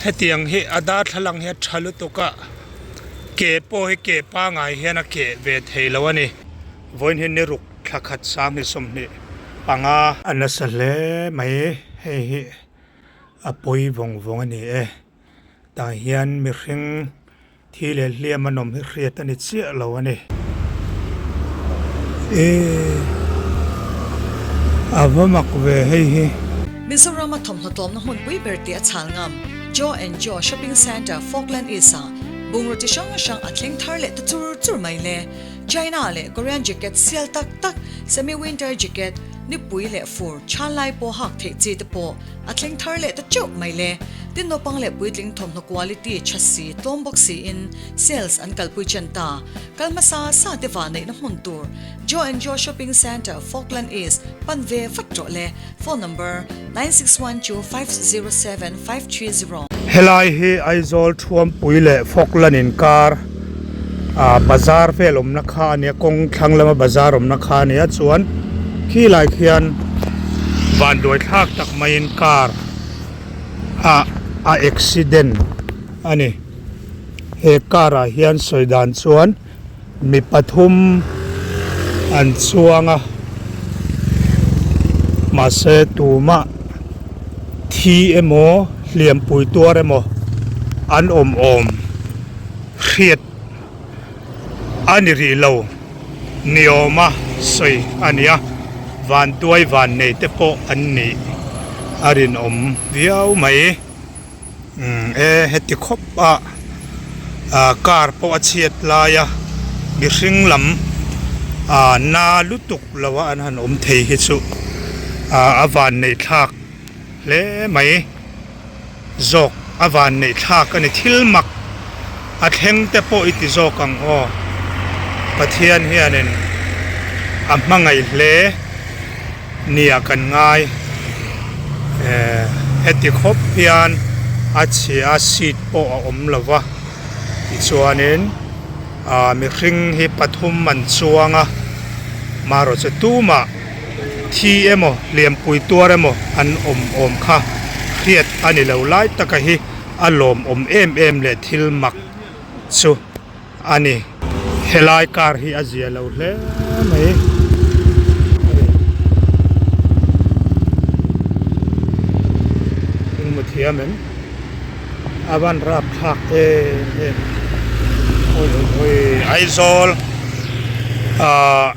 Hetiang hi a darthlalang hi a tha lutuk a, ke pawh hi ke pangai hian a keh ve thei lo a ni. Vawiin hi ni ruk thla khat 20 25. A nasa hle mai hei hi a pawi vawng vawng a ni e. Tah hian mihring Thi leh hliam an awm hi hriat a ni chiah lo a ni. E a va mak ve hei hi. Mizoram a thawmhnaw tlawmna hmunpui ber tih a chhal ngam Joe and Joe Shopping Centre Falkland East ah bungraw chi hrang hrang a thleng thar leh ta chur chur mai le. China leh Korean jacket sial tak tak, semi winter jacket, nipui leh fur chhan lai pawh hak theih chi te pawh A thleng thar leh ta teuh mai le. Tin naupang leh puitling thawmhnaw quality tha si, tlawm bawk siin sales an kalpui chen ta. Kal hmasa sa te va neihna hmun tur Joe and Joe Shopping Centre, Falkland East, pan ve vat rawh le. Phone number, 9612507530. Helai hi Aizawl Thuampui leh Falkland inkar ah bazar vel awmna kha a nia kawng thlang lama bazar awmna kha a nia chuan khilai khian vanduai thlak tak maiin car ah a accident a ni he car ah hian sawi dan chuan mi pathum an chuang a mahse tumah thi emaw hliampui tuar emaw an awm awm hriat a ni rih lo ni awma sawi a ni a vantuai vannei te pawh an nih a rinawm viau mai. Umm e heti khawp a ah car pawh a chhiat lai a mihring lam ah na lutuk lo a an han awm thei hi chu ah a van neih thlak hle mai zawk a van neih thlak a ni thil mak a thleng te pawh i ti zawk ang aw Pathian hianin a hmangaih hle. Nia kan ngai eh heti khawp hian a chhia a seat pawh a awm lo va tichuanin ah mihring hi pathum an chuang a marawh chu tumah thi emaw hliampui tuar emaw an awm awm kha hriat a ni lo lai taka hi a lawmawm em em leh thil mak chu. A ni. Helai car hi a zia lo hle mai. Engmaw thiam em? A van rap thlak em em. Awi awi awi. Aizawl ah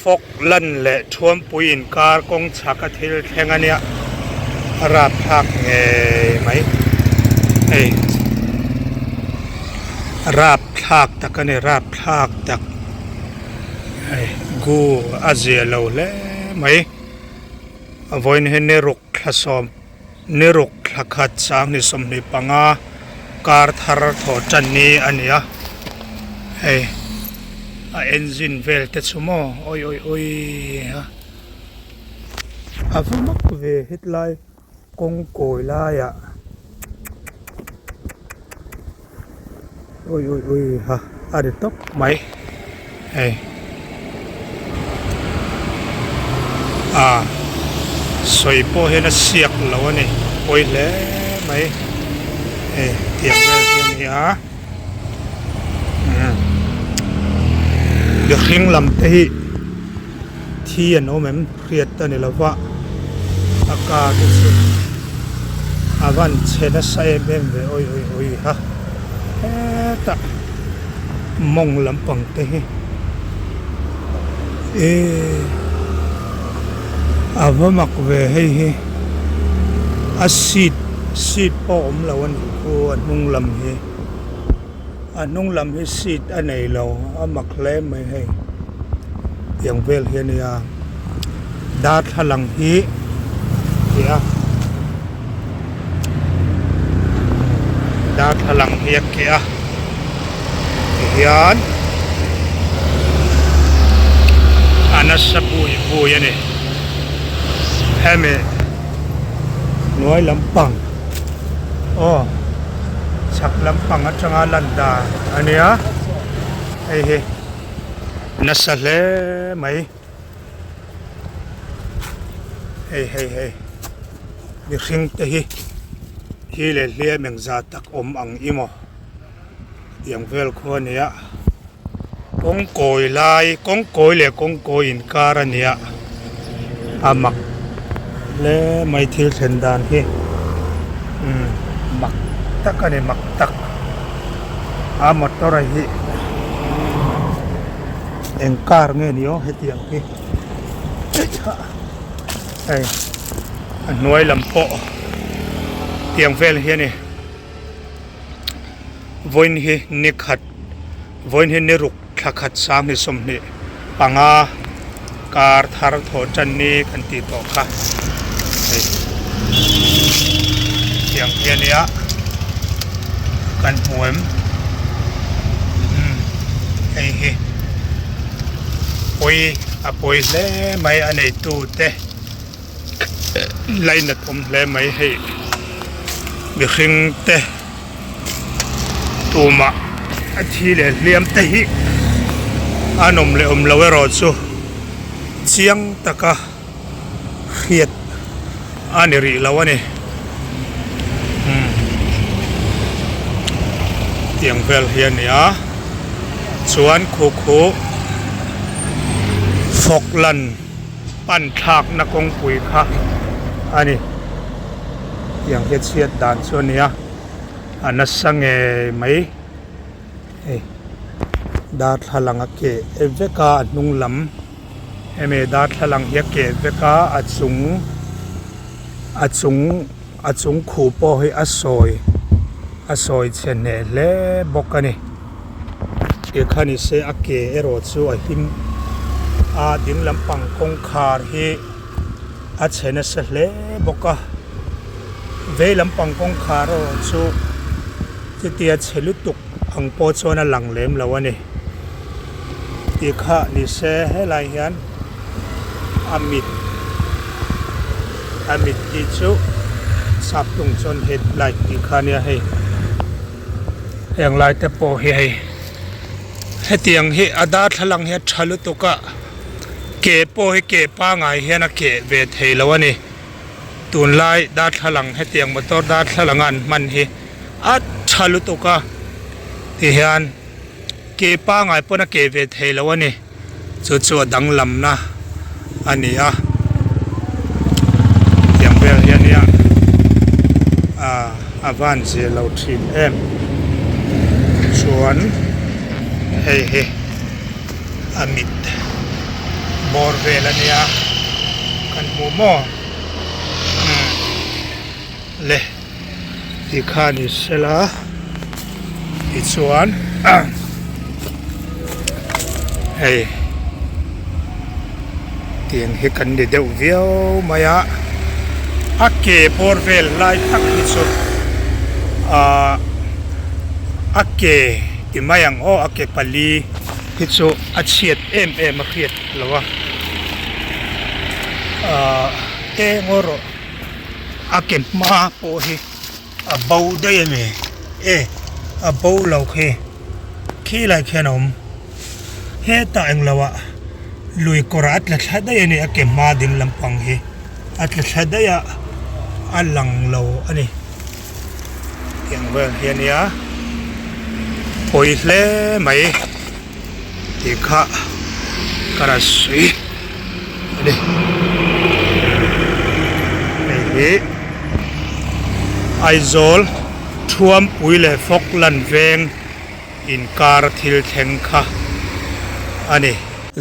Fawk lan leh Thuampui inkar kawng chhak a thil thleng a nia, a rapthlak ngei mai. Hei rapthlak tak a ni, rapthlak tak. Hei gu a zia lo hle mai. A vawiin hi ni ruk thla sawm. Ni ruk thla khat 2025 kar thar thaw tan ni a ni a, hei a engine vel te chu maw awi awi awi a, a va mak ve hetlai kawng kawi laiah. Ui ui ui ha a ri tawp mai hei a sawi pawh hian a siak lo a ni pawi hle mai hei tiang vel hi a ni a umm mihring lam te hi thi an awm em. Hriat a ni lo va, a car te chu a van chhe nasa em em ve awi awi awi ha hetah mawng lampang te hi eee a va mak ve hei hi a seat seat pawh a awm lo a nih khu a hnung lam hi. A hnung lam hi seat a nei lo a mak hle mai hei tiang vel hi a nia darthlalang hi ti a darthlalang hi a keh a tihian a nasa bui bui a ni hemi hnuai lampang. Aw chhak lampang atanga lan dan a nia hei hi nasa hle mai hei hei hei mihring te hi. Thi leh hliam engzah tak awm ang i maw tiang vel khu a nia kawng kawi lai kawng kawi leh kawng kawi inkar a nia a mak hle mai thil thlen dan hi umm mak tak a ni mak tak a motor a hi eng car nge ni aw hetiang hi hei a hnuai lam pawh tiang vel hi a ni vawiin hi ni khat vawiin hi ni ruk thla khat sanghnih sawmhnih panga kar thar thawh tan ni kan tih tawh kha hei tiang hi a nia kan hmu em umm hei hi pawi a pawi hle mai a neitu te. Lainat awm hle mai hei mihring te tumah a thi leh hliam te hi an awm leh awm lo erawh chu chiang taka hriat a ni rih lo a ni umm tiang vel hi a ni a chuan khu khu Falkland. Pan thlakna kawngpui kha a ni. Tiang hi a chhiat dan chu a nia, a nasa ngei mai. Hei darthlalang a keh vek a, a hnung lam hemi darthlalang hi a keh vek a, a chung a chung a chung khuh pawh hi a sawi a sawi chhe hneh hle bawk a ni. Tikha ni se a ke erawh chu a him a ding lampang kawngkhar hi a chhe nasa hle bawk a vei lampang kawngkhar erawh chu chutia chhe lutuk ang pawh chuan a lang lem lo a ni tikha ni se helai hian a mit a mit tih chu sap tung chuan headlight tih kha a nia hei. Heng lai te pawh hi hei hetiang hi a darthlalang hi a tha lutuk a ke pawh hi ke pangai hian a keh ve thei lo a ni tunlai darthlalang hetiang motor darthlalang a an hman hi a tha lutuk a ti hian ke pangai pawn a keh ve thei lo a ni chu chu a danglamna a ni a tiang vel hi a nia ah a van zir lo thin em chuan hei hi a mit bawr vel a nia kan hmu maw umm le tikhan i sela tichuan hei tiang hi kan ni deuh viau mai a a ke bawr vel lai tak hi chu ahh a ke ti mai ang aw a ke pali hi chu a chhiat em em a hriat lo a ahh eng erawh. A ke hma pawh hi a bo daih a ni e a bo lo khi khilai khian a awm hetah englo ah lui kawrah a tla thla daih a ni a ke hma ding lampang hi a tla thla daih a a lang lo a ni tiang vel hi a nia pawi hle mai tih kha ka rawn sawi a ni hei hi Aizawl Thuampui leh Falkland veng inkar thil thleng kha a ni.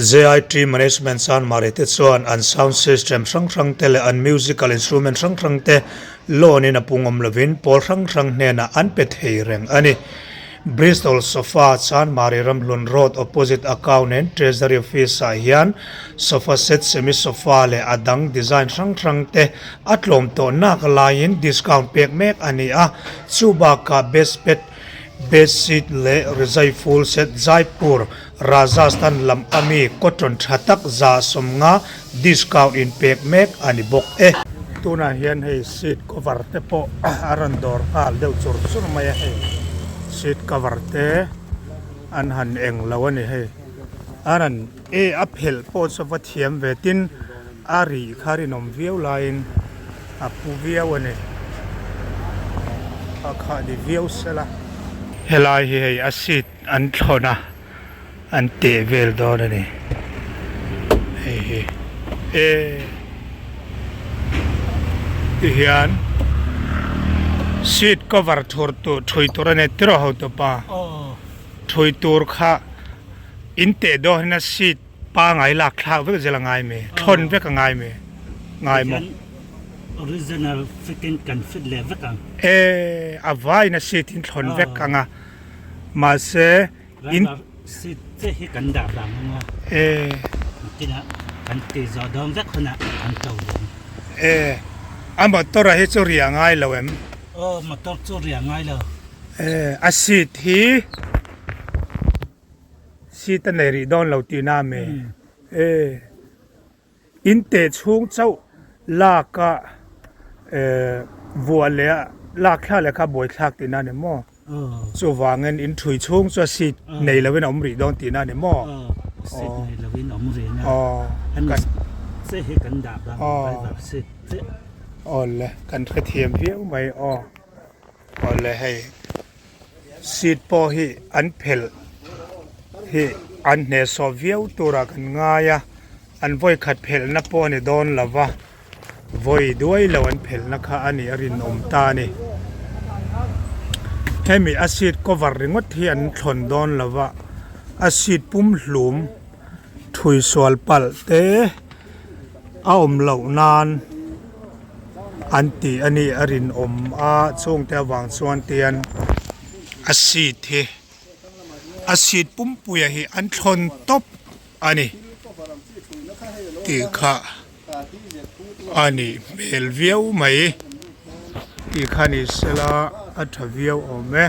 JIT Management Chanmari te chuan an sound system hrang hrang te leh an musical instrument hrang hrang te loan in a pungawm lovin pawl hrang hrang hnenah an pe thei reng a ni. Bristol Sofa Chanmari Ramhlun Road opposite Account and Treasury Office ah hian sofa set, semi sofa leh a dang design hrang hrang te a tlawm tawh nak laiin discount pek mek a ni a, chu bakah best bed, bed sheet leh rizai full set Jaipur, Rajasthan lam ami cotton tha tak 150 discount in pek mek a ni bawk e. Tunah hian hei seat cover te pawh a rawn dawr nghal deuh chur chur mai a hei seat cover te an han eng lo a ni hei a rawn e a phelh pawh chu va thiam ve tin a rih kha rinawm viau laiin a pu viau a ni. Kha kha ni viau sela. Helai hi hei a seat an thlawn a, an teh vel dawn a ni. Hei hi e ti hian seat cover thur tur thui tur a ni tiraw hotupa thui tur kha in teh dawn hian a seat pangai lak thlak vek zel a ngai mai thlawn vek a ngai mai ngai maw. Original fit in kan fit leh vek ang. E, a vain a seat in thlawn vek ang a, mahse in. Driver seat che hi kan dah vang ang a. E. Nakinah kan tih zawh dawn vek hunah kan to dawn. E, a motor a hi chu riah ngai lo em? Aw, motor chu riah ngai lo. E, a seat hi seat a nei rih dawn lo tihna a mi? E. In teh chhung chauh lak a vuah leh a lak thla leh kha buaithlak tihna a ni maw? Chuvangin in thui chhung chu a seat nei lovin a awm rih dawn tihna a ni maw? Seat nei lovin a awm rih na. Che hi kan dah bang driver seat chiah. Aw le, kan hrethiam viau mai aw. Aw le hei seat pawh hi an phelh hi an hnehsawh viau turah kan ngai a. An vawi khat phelhna pawh a ni dawn lo va, vawi duai lo an phelhna kha a nih a rinawm ta a ni. Hemi a seat cover ringawt hi an thlawn dawn lo va, a seat pum hlum thui sual palh te a awm loh nan an tih a nih a rinawm a, chungte avang chuan tian a seat hi a seat pumpuia hi an thlawn tawp. A ni tih kha a nih hmel viau mai tih kha ni sela a tha viau awm e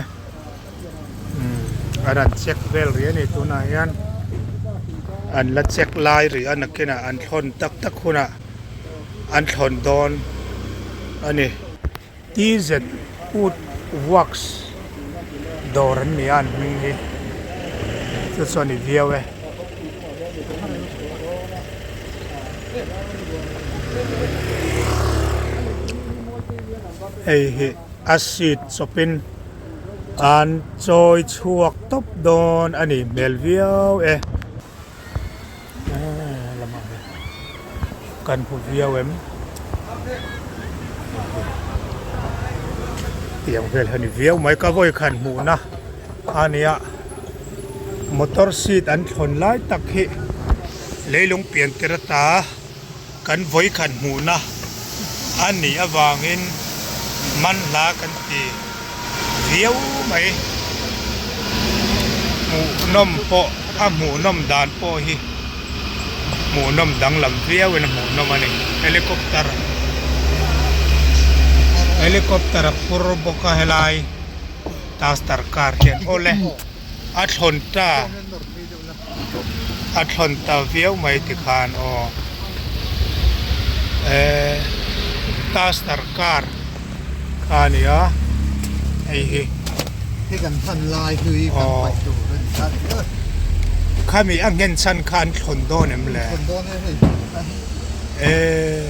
umm a rawn check vel rih a ni tunah hian an la check lai rih a nakinah an thlawn tak tak hunah an thlawn dawn a ni. TZ Wood Works dawr an ni a an hming hi chu chu a ni viau e. Hei hi a seat chawpin an chawi chhuak tawp dawn a nih hmel viau e. Kan hmu viau em? Tiang vel hi a ni viau mai ka vawi khan hmuhna a nia motor seat an thlawn lai tak hi leilung pian tir ata kan vawi khan hmuhna a nih avangin manhla kan ti viau mai hmuhnawm pawh a hmuhnawm dan pawh hi hmuhnawm danglam viau in a hmuhnawm a ni helicopter helicopter a phur bawk a helai duster car hian awle a thlawn ta a thlawn ta viau mai tikhan aw eh duster car kha a ni a hei hi hei kan hman lai hlui kan paih tur a ni a khami a nghen chhan kha an thlawn dawn em le thlawn dawn e hei eh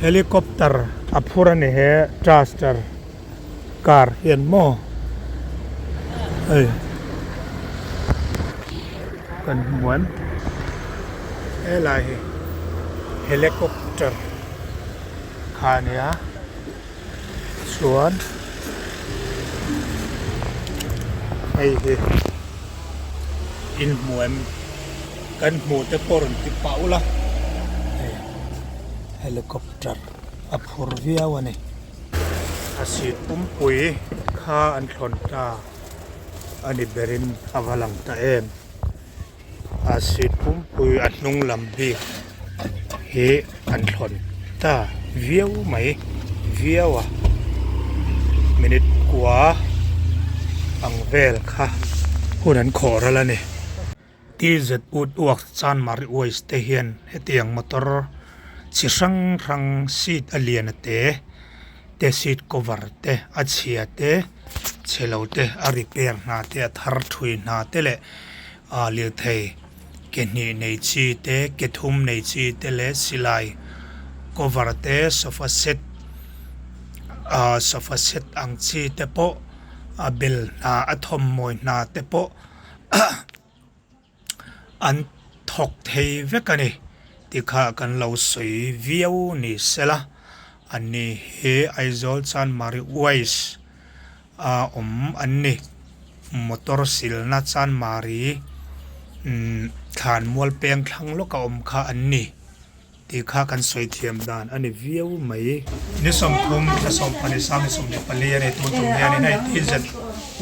helicopter a phur a ni he duster car hian maw hei kan hmu em helai hi helicopter kha a nia chuan hei hi in hmu em kan hmuh te pawh rawn ti pah ula hei helicopter a phur viau a ni. A seat pumpui kha an thlawn ta a ni berin a va lang ta em. A seat pumpui a hnung lam bik hi an thlawn ta viau mai viau a minute kua ang vel kha hun an khawh ral a ni. TZ Woodworks Chanmari Waste te hian hetiang motor chi hrang hrang seat a lian a te te seat cover te a chhia te chhe lo te a repair hna te a thar thui hna te leh ah lirthei ke hnih nei chi te ke thum nei chi te leh silai cover te sofa set. Ahh sofa set ang chi te pawh a bel hna a thawmhnaw hna te pawh an thawk thei vek a ni tikha kan lo sawi viau ni sela ani hi Aizawl Chanmari Wise a awm an ni motor silna Chanmari umm thlan mual peng thlang lawk a awm kha an ni. Tih kha kan sawi thiam dan a ni viau mai. Ni 30 thla 12 sang ni 14 a ni tun tum hianin hei TZ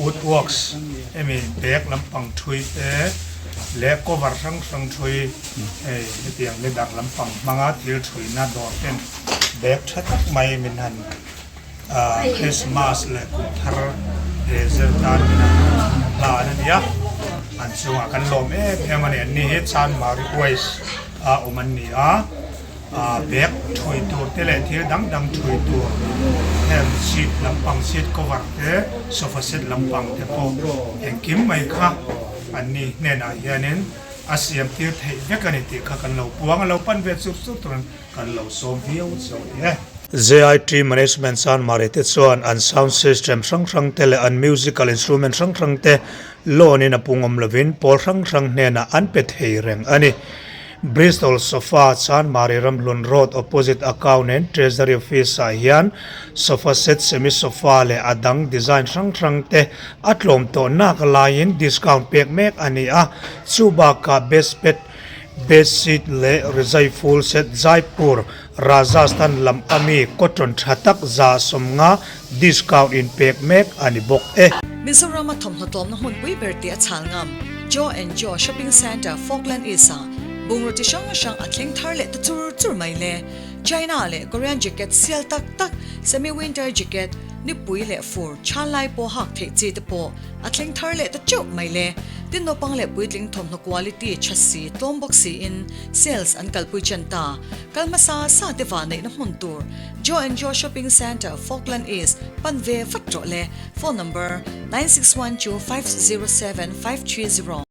Woodworks hemi bag lampang thui te leh cover hrang hrang thui hei hetiang leather lampang hmanga thil thuina dawr ten bag tha tak mai min han Christmas leh kum thar zir tan min han hlan a nia an chungah kan lawm em em a ni an ni hi Chanmari Waste a awm an ni a, bag thui tur te leh thil dang dang thui tur heng seat lampang seat cover te sofa set lampang te pawh engkim mai kha an ni hnenah hianin a siam tir theih vek a ni tih kha kan lo puang a lo pan ve chur chur turin kan lo sawm viau chauh a ni e. JIT Management Chanmari te chuan an sound system hrang hrang te leh an musical instrument hrang hrang te loan in a pung awm lovin pawl hrang hrang hnenah an pe thei reng a ni. Bristol Sofa Chanmari Ramhlun Road opposite Account and Treasury Office ah hian sofa set, semi sofa leh a dang design hrang hrang te a tlawm tawh nak laiin discount pek mek a ni a, chu bakah best bed, bed sheet leh rizai full set Jaipur, Rajasthan lam ami cotton tha tak 150 discount in pek mek a ni bawk e. Mizorama thawmhnaw tlawmna hmunpui ber tih a chhal ngam Jo and Jo Shopping Centre, Falkland East-ah bungraw chi hrang hrang a thleng thar leh ta chur chur mai le. China leh Korean jacket sial tak tak, semi-winter jacket, nipui leh fur chhan lai pawh hak theih chi te pawh a thleng thar leh ta teuh mai le. Tin naupang leh puitling thawmhnaw quality tha si tlawm bawk siin sales an kalpui chen ta. Kal hmasa sa te vah neihna hmun tur Jo and Jo Shopping Centre, Falkland East, pan ve vat rawh le. Phone number, 9612507530.